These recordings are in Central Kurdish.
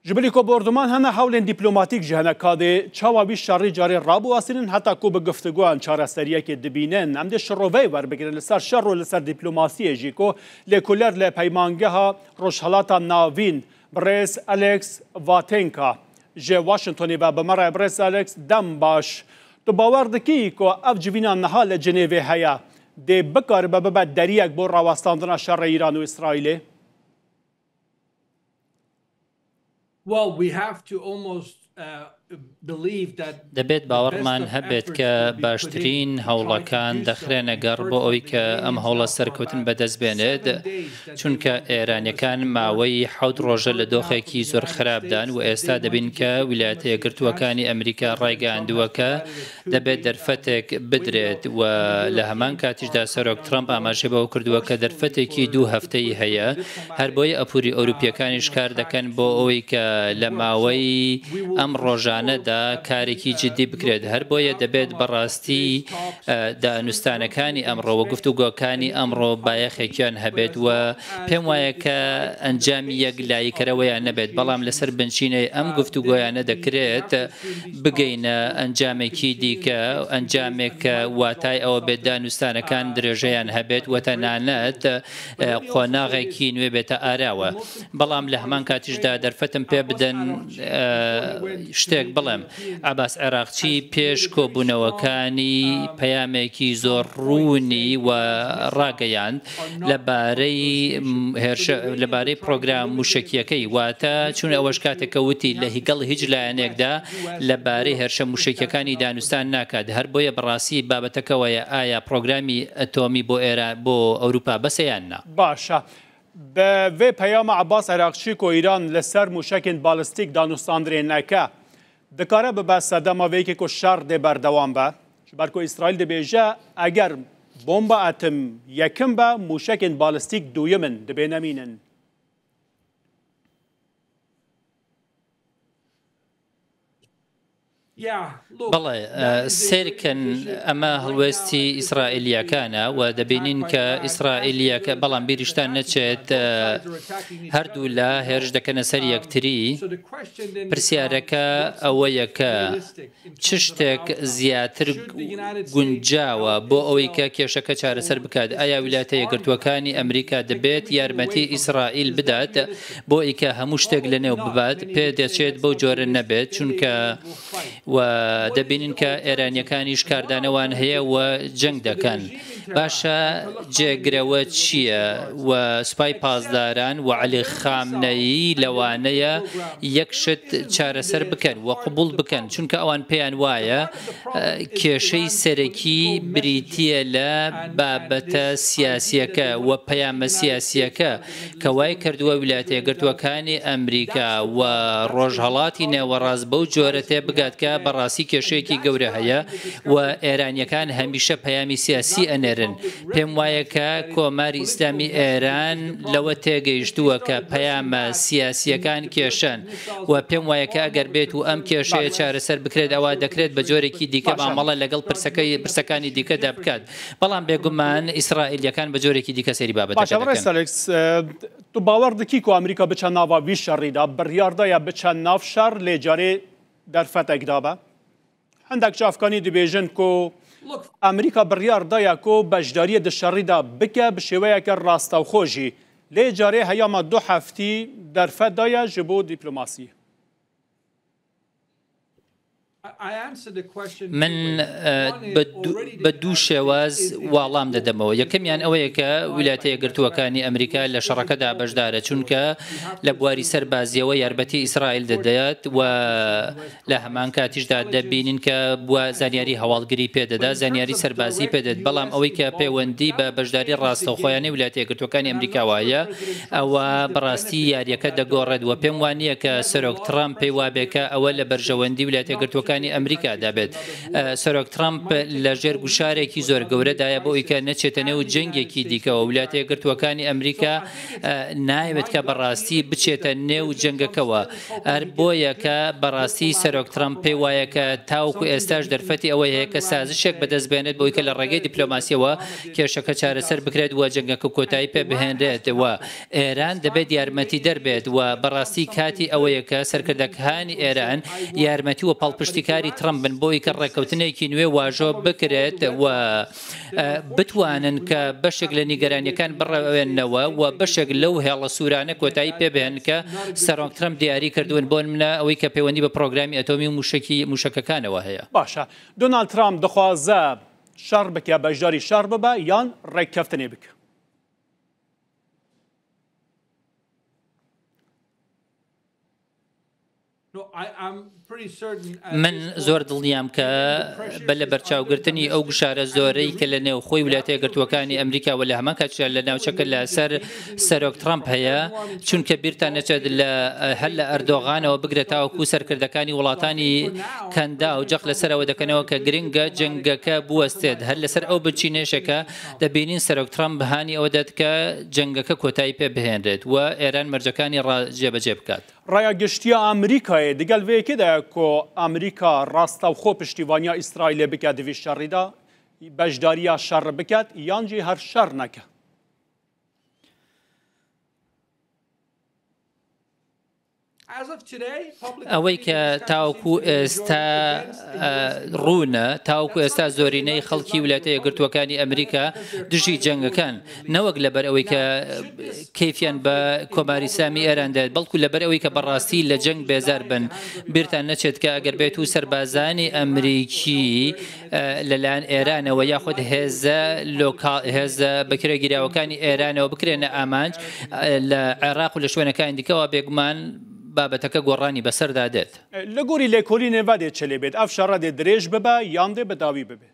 Ji bilî ku borduman hene hewlên dîplomatîk jî hene ka dê çawa wî şerî carê rabiwestînin heta ku bi guftugoyan çareseriyekê dibînin. Em dê şiroveyê werbigirin li ser şer û li ser dîplomasiyê jî ku lêkoler li Peymangeha Rojhilata Navîn Birêz Alex Vatenka ji Washingtonê ve bi me re. Birêz Alex dem baş. Tu bawer dikî ku ev civîna niha li Cinêvê heye dê bikaribe bibe deriyek bo rawestandina şerê Îran û Îsraîlê? دەبێت باوەڕمان هەبێت کە باشترین هەوڵەکان دەخرێنە گەڕ بۆ ئەوەی کە ئەم هەوڵە سەرکەوتن بەدەست بێنێت، چونکە ئێرانیەکان ماوەی حەوت ڕۆژە لە دۆخێکی زۆر خراپدان و ئێستا دەبین کە ویلایەتە یەکگرتووەکانی ئەمریکا ڕایگەیاندووە کە دەبێت دەرفەتێک بدرێت و لە هەمان کاتیشدا سەرۆک ترەمپ ئاماژەی بەوە کردووە کە دەرفەتێکی دوو هەفتەیی هەیە، هەر بۆیە ئەپوری ئەوروپییەکانیش کار دەکەن بۆ ئەوەی کە لە ماوەی ئەم ڕۆژانەدا کارێکی جدی بکرێت، هەر بۆیە دەبێت بەڕاستی دانوستانەکانی ئەمڕۆ و گفتوگۆکانی ئەمڕۆ بایەخێکیان هەبێت و پێم وایە کە ئەنجامی یەکلاییکەرەوەیان نەبێت، بەڵام لەسەر بنچینەی ئەم گفتوگۆیانە دەکرێت بگەینە ئەنجامێکی دیکە، ئەنجامێک کە واتای ئەوە بێت دانوستانەکان درێژەیان هەبێت و تەنانەت قۆناغێکی نوێ بێتە ئاراوە. بەڵام لە هەمان کاتیشدا دەرفەتم پێ بدەن شتێک بڵێم. عەباس عێراقچی پێش کۆبوونەوەکانی پەیامێکی زۆر ڕوونی و ڕاگەیاند لەبارەی هێرشە لەبارەی پرۆگرام موشەکیەکەی واتە چون ئەوەش کاتێک کە وتی لە هیگەڵ هیچ لایەنێکدا لەبارەی هێرشە موشەکیەکانی دانوستان ناکات هەر بۆیە بەڕاستی بابەتەکەوەیە ئایا پرۆگرامی ئەتۆمی بۆ ئێران بۆ ئەوروپا بەسە یان نا؟ باشە بە vê peyama Abbas Eraqçî ku Îran li ser mûşekên balistîk danûstandinê neke, dikare bibe sedema vê yekê ku şer dê berdewam be? Ji ber ku Îsraîl dibêje eger bomba etim yekim be, mûşekên balistîk duyim in, dibê nemînin. بەڵێ، سەیرکەن ئەمە هەڵوێستی ئیسرائیلییەکانە و دەبینین کە ئیسرائیلییەکە بەڵام بیریشتان نەچێت هەردوولا هێرش دەکەنە سەر یەکتری. پرسیارەکە ئەوەیە کە چ شتێک زیاتر گونجاوە بۆ ئەوەی کە کێشەکە چارەسەر بکات؟ ئایا ویلایەتە یەکگرتووەکانی ئەمریکا دەبێت یارمەتی ئیسرائیل بدات بۆ ئیکە هەموو شتێک لەنێو ببات؟ پێدەچێت بەو جۆرە نەبێت، چونکە و دەبینین کە ئێرانیەکانیش کاردانەوان هەیە و جەنگ دەکەن. باشە جێگرەوە چییە؟ و سوپای پاسداران و عەلی خامنەیی لەوانەیە یەک شت چارەسەر بکەن و قبوڵ بکەن، چونکە ئەوان پێیان وایە کێشەی سەرەکی بریتییە لە بابەتە سیاسییەکە و پەیامە سیاسییەکە کە وای کردووە ویلایەتە یەکگرتووەکانی ئەمریکا و ڕۆژهەڵاتی نێوەڕاست بەو جۆرە تێبگات کە بەڕاستی کێشەیەکی گەورە هەیە و ئێرانییەکان هەمیشە پەیامی سیاسی ئەنێرن. پێم وایە کە کۆماری ئیسلامی ئێران لەوە تێگەیشتووە کە پەیامە سیاسییەکان کێشەن و پێم وایە کە ئەگەر بێت و ئەم کێشەیە چارەسەر بکرێت ئەوا دەکرێت بە جۆرێکی دیکە مامەڵە لەگەڵ پرسەکەی پرسەکانی دیکەدا بکات. بەڵام بێگومان ئیسرائیلییەکان بە جۆرێکی دیکە سەیری بابەتەکە باشە بەڕێز دەکەن. ئەلێکس تو باوەڕ دکی کو ئەمریکا بچە ناڤا وی شەڕیدا بڕیاردایە بچە ناڤ شەڕ لێ جارێ دەرفەتێک دابە؟ هەندێک چاڤکانی دبێژن کو ئەمریکا بڕیار دایە کو بەشداریە د شەڕیدا بکە bi شێوەیەکە ڕاستەوخۆ ژی لێ جارێ هەیاما دو هەفتî دەرفەت دایە ji bo dîplomasiyê. من بە دوو شێواز واڵام دەدەمەوە. یەکەمیان ئەوەیە کە ویلایەتە یەکگرتووەکانی ئەمریکا لە شەڕەکەدا بەشدارە، چونکە لە بواری سەربازییەوە یارمەتی ئیسرائیل دەدات و لە هەمان کاتیشدا دەبینین کە بووە زانیاری هەواڵگری پێدەدا، زانیاری سەربازی پێدەێت، بەڵام ئەوەی کە پەیوەندی بە بەشداری ڕاستەوخۆیانەی ویلایەتە یەکگرتووەکانی ئەمریکاوە هەیە، ئەوە بەڕاستی یارییەکە دەگۆڕێت و پێم وانییە کە سەرۆک ترەمپ پێی وابێ کە ئەوە لە بەرژەوەندی ویلایەتە یەکگرتووەکانی. یەکگرتووەکانی ئەمریکادا بێت. سەرۆک ترەمپ لە ژێر گوشارێکی زۆر گەورەدایە بۆ ئەوی کە نەچێتە نێو جەنگێکی دیکەوە. ویلایەتە یەکگرتووەکانی ئەمریکا نایەوێت کە بەڕاستی بچێتە نێو جەنگەکەوە. هەر بۆیە کە بەڕاستی سەرۆک ترەمپ پێی وایە کە تاوەکو ئێستاش دەرفەتی ئەوەی هەیە کە سازشێک بەدەست بێنێت بۆی کە لە ڕێگەی دیپلۆماسیەوە کێشەکە چارەسەر بکرێت و جەنگەکە کۆتایی پێ بهێنرێت و ئێران دەبێت یارمەتیدەر بێت و بەڕاستی کاتی ئەوەیە کە سەرکردەکانی ئێران یارمەتی و پاڵپشتیکاری ترەمپ بن بۆ ئەوی کە ڕێککەوتنێکی نوێ واژۆ بکرێت و بتوانن کە بەشێک لە نیگەرانیەکان بڕەوێننەوە و بەشێک لەو هێڵە سوورانە کۆتایی پێ بهێنن کە سەرۆک ترەمپ دیاری کردوون، بۆ نمونە ئەوەی کە پەیوەندی بە پرۆگرامی ئەتۆمی و موشەکی موشەکەکانەوە هەیە. باشە دۆناڵد ترامپ دخوازە شەڕ بکە بەشداری شەڕ ببە یان ڕێککەفتنێ بکە؟ من زۆر دڵنیام کە بە لەبەرچاوگرتنی ئەو گوشارە زۆرەی کە لە نێوخۆی ویلایەتە یەکگرتووەکانی ئەمریکا و لە هەمان کاتیشدا لە ناوچەکە لەسەر سەرۆک ترەمپ هەیە، چونکە بیرتان نەچێت لە هەر لە ئەردۆغانەوە بگرە تاوەکو سەرکردەکانی وڵاتانی کەنداو جەخت لەسەر ئەوە دەکەنەوە کە گرنگە جەنگەکە بوەستێت، هەر لەسەر ئەو بنچینەیشە کە دەبینین سەرۆک ترەمپ هانی ئەوە دەدات کە جەنگەکە کۆتایی پێ بهێنرێت و ئێران مەرجەکانی ڕا جێبەجێ بکات. ڕایا گشتییا ئامریکایێ دگەل ڤێ یەکێدایە کۆ ئامریکا ڕاستەوخۆ پشتیوانیا ئیسرائیلێ بکە دڤی شەڕیدا، بەشدارییا شەڕ بکەت یانجی هەر شەڕ نەکە. ئەوەی کە تاوەکو ئێستا ڕوونە، تاوەکو ئێستا زۆرینەی خەڵکی ویلایەتە یەکگرتووەکانی ئەمریکا دژی جەنگەکان، نەوەک لەبەر ئەوەی کە کەیفیان بە کۆماری ئیسلامی ئێران دێت، بەڵکو لەبەر ئەوەی کە بەڕاستی لە جەنگ بێزار بن. بیرتان نەچێت کە ئەگەر بێت و سەربازانی ئەمریکی لەلایەن ئێرانەوە یاخود هێزە لۆکاڵ هێزە بەکرێگیراوەکانی ئێرانەوە بکرێنە ئامانج لە عێراق و لە شوێنەکانی دیکەوە بێگومان بابەتەکە گۆڕانی بەسەردا دێت. لە گۆری لێکۆلینێ ڤە دێ چ لێ بێت؟ ئەڤ شەڕە دێ درێژ ببە یان دێ بە داوی ببێ؟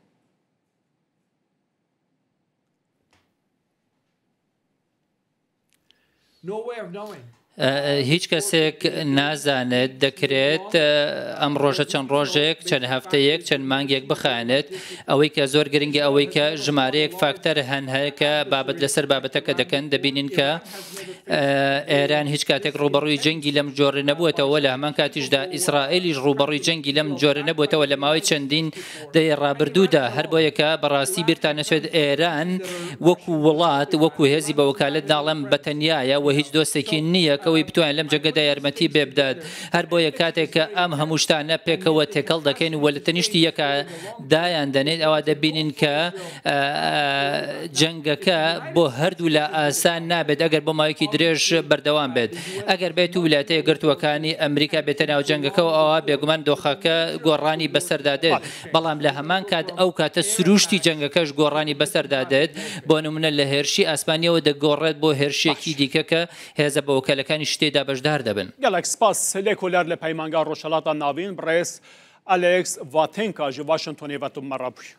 هیچ کەسێک نازانێت دەکرێت ئەم ڕۆژە چەند ڕۆژێک چەند هەفتەیەک چەند مانگێک بخایەنێت ئەوەی کە زۆر گرنگە ئەوەی کە ژمارەیەک فاکتەر هەن هەیە کە بابەت لەسەر بابەتەکە دەکەن دەبینین کە ئێران هیچ کاتێک ڕوبەڕووی جەنگی لەم جۆرە نەبووەتەوە لە هەمان کاتیشدا ئیسرائیلیش ڕوبەڕووی جەنگی لەم جۆرە نەبووەتەوە لە ماوەی چەندین دەیەی ڕابردوودا، هەربۆیە کە بەڕاستی بیرتان نەچێت ئێران وەکو وڵات، وەکو هێزی بە وەکالەت ناڵێم بە تەنیایە و هیچ دۆستێکی نییە کەوەی بتوانێت لەم جەنگەدا یارمەتی بێ بدات. هەربۆیە کاتێک کە ئەم هەموو شتانە پێکەوە تێکەڵ دەکەین و لە تەنیشتی یەکا دایان دەنێین ئەوا دەبینین کە جەنگەکە بۆ هەردوولا ئاسان نابێت ئەگەر بۆ ماوەیەکی درێژ بەردەوام بێت. ئەگەر بێت و ویلایەتە یەکگرتووەکانی ئەمریکا بێتە ناو جەنگەکەوە ئەوا بێگومان دۆخەکە گۆڕانی بەسەردا دێت، بەڵام لە هەمان کات ئەو کاتە سرووشتی جەنگەکەش گۆڕانی بەسەردا دێت، بۆ نموونە لە هێرشی ئاسمانییەوە دەگۆڕێت بۆ هێرشێکی دیکە کە هێزە بەوەکالەکانیش تێیدا بەشدار دەبن. گەلەک سپاس لێکۆلەر لە پەیمانگا ڕۆژهەڵاتا ناڤین بڕێز ئەلێکس ڤاتێنکا ژ واشنتۆنێ ڤە تو مە ڕە بوی.